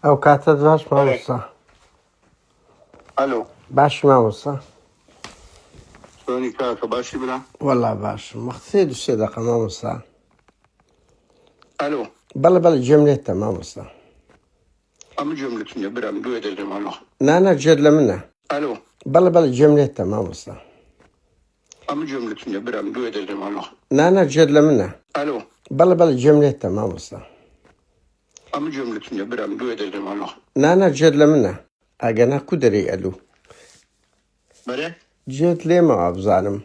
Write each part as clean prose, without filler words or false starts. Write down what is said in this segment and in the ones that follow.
ئەو کاتەت باش مامۆستا. ئەلۆ. باشی مامۆستا؟ چۆنی کاکە باشی برا؟ وەڵا باشم وەخت سێ دو سێ دەقە مامۆستا. ئەلۆ. بەڵێ بەڵێ گوێم لێتە مامۆستا. ئەمن گوێم لە تو نیە برام گوێ دەدەم ئەلۆ. نانا گوێت لە منە. ئەلۆ. بەڵێ بەڵێ گوێم لێتە مامۆستا. ئەمن گوێم لە تو نیە برام گوێ دەدەم ئەلۆ. نانا گوێت لە منە. ئەلۆ. بەڵێ بەڵێ گوێم لێتە مامۆستا. ئەمن گوێم لە تو نیە برام گوێ دەدەم ئەلۆ. نانا گوێت لە منە. ئەگەنا کو دەرێی ئەلو. بەرێ. گوێت لێمە وابزانم.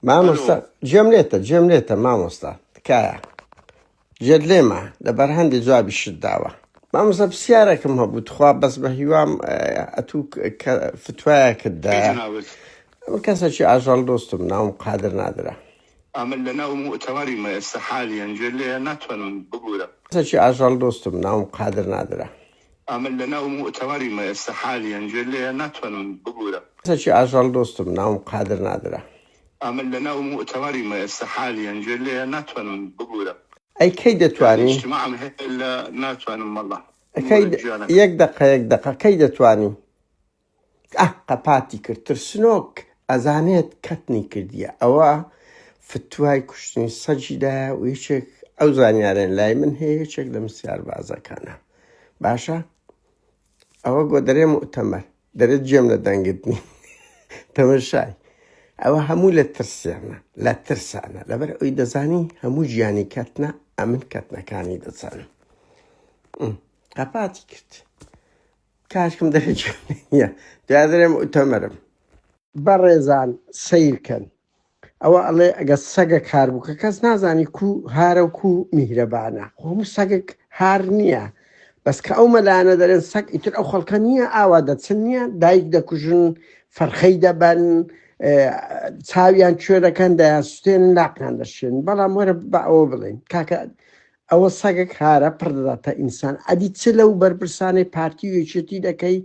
مامۆستا گوێم لێتە گوێم لێتە مامۆستا تکایە گوێت لێمە لەبەر هەندێ جوابی شت داوە مامۆستا پرسیارێکم هەبوو تخوا بەس بە هیوام ئەتوو کە فتوایەکت دایە من کەسێکی ئاژەڵ دۆستم ناوم قادر نادرە. ئەمن لە ناو موئتەمەریمە ئێستا حالیەن گوێ لێیە ناتوانم ببورە. کەسێکی ئاژەڵ دۆستم ناوم قادر نادرە. ئەمن لە ناو موئتەمەریمە ئێستا حالیەن گوێ لێیە ناتوانم ببورە. کەسێکی ئاژەڵ دۆستم ناوم قادر نادرە. ئەمن لە ناو موئتەمەریمە ئێستا حالیەن گوێ لێیە ناتوانم ببورە. ئەی کەی یانی دەتوانی؟ ئیجتیماعم هەیە لە ناتوانم وەڵا کەی ببورە گیانەکەم. یەک دەقە یەک دەقە کەی دەتوانی؟ ئاه قەپاتی کرد ترسنۆک ئەزانێت کەتنی کردیە ئەوە فتوای کوشتنی سەگی دایە و یەکێک ئەو زانیارەن لای من هەیە یەکێک لە مسیاربازەکانە باشە ئەوە گۆ دەرێ موئتەمەر دەرێت گوێم لە دەنگت نی تەمەشای ئەوە هەموو لە ترسێنە لە ترسانە لەبەر ئەوی دەزانی هەموو گیانی کەتنە ئەمن کەتنەکانی دەزانم قەپاتی کرد کاشکم دەرێ گوێم لێ نییە دوای دەرێم ئوتەمەرم. بەڕێزان سەیرکەن ئەوە ئەڵێ ئەگەر سەگەک هار بوو کە کەس نازانی کو هارە و کو میهرەبانە خۆ هەموو سەگێک هار نییە بەس کە ئەو مەلایانە دەرێن سەگ ئیتر ئەو خەڵکە نییە ئاوا دەچن نییە دایک دەکوژن فەرخەی دەبەن چاویان کوێ دەکەن دەیان سوتێنن لاقیان دەشێن بەڵام وەرە بە ئەوە بڵێن کاکە ئەوە سەگەک هارە پڕ دەداتە ئینسان ئەدی چ لەو بەرپرسانەی پارتی و یەکێتی دەکەی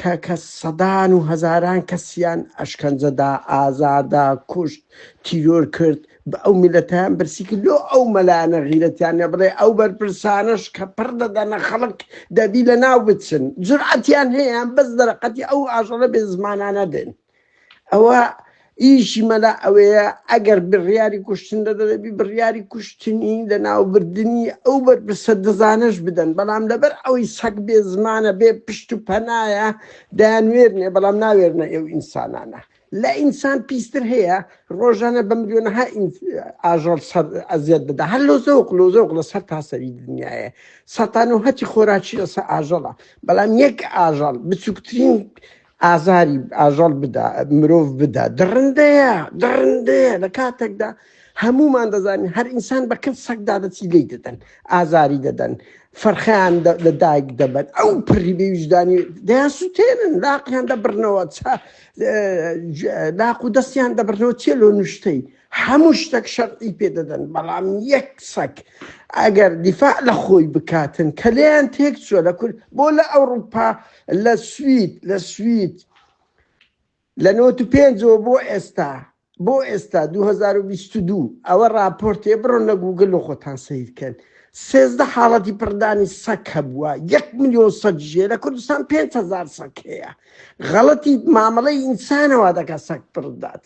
کە کە سەدان و هەزاران کەسیان ئەشکەنجەدا ئازاردا کوشت تیرۆر کرد بە ئەو میلەتیان برسی کرد لۆ ئەو مەلانە غیرەتیان نیە بڵێ ئەو بەرپرسانەش کە پڕ دەدەنە خەڵک دەبی لە ناو بچن جورعەتیان هەیە بەس دەرەقەتی ئەو ئاژەڵە بێ زمانانە دێن ئەوە ئیشی مەلا ئەوەیە ئەگەر بڕیاری کوشتن دەدە دەبی بڕیاری کوشتنی لەناوبردنی ئەو بەرپرسە دزانەش بدەن بەڵام لەبەر ئەوەی سەگ بێ زمانە بێ پشت و پەنایە دەیانوێرنێ بەڵام ناوێرنە ئێو ئینسانانە لە ئینسان پیستر هەیە ڕۆژانە بە ملیۆنەها ئاژەڵ سەر ئەزیەت دەدا هەر لۆ زەوق لۆ زەوق لە سەر تاسەری دنیاە سەتان و هەتی خۆراکی لەسەر ئاژەڵە بەڵام یەک ئاژەڵ بچووکترین ئازاری ئاژەڵ بدا مرۆڤ بدا دڕندەیە دڕندەیە لە کاتێکدا هەمومان دەزانین هەر ئینسان بە کەم سەگدا دەچی لی دەدەن ئازاری دەدەن فەرخیان لە دایک دەبن ئەو پڕی بێ ویژدانی دەیان سووتێنن لاقیان دەبرنەوە لاق و دەستیان دەبرنەوە چێ لۆ نوشتەی هەموو شتەک شەرعی پێ دەدەن بەڵام یەک سەگ ئەگەر دیفاع لە خۆی بکاتن کە لێیان تێک چووە لە کورد بۆ لە ئەوروپا لە سوید لە سوید لە نۆت و پێنجەوە بۆ ئێستا بۆ ئێستا 2022 ئەوە راپۆرتێ بڕۆن لە گوگل و خۆتان سەیرکەن 13 حاڵەتی پڕدانی سەگ هەبووە یەک ملیۆن سەگ ژێ لە کوردستان 5هزار سەگ هەیە غەڵەتی مامەڵەی ئینسانەوە دەکات سەگ پڕدات.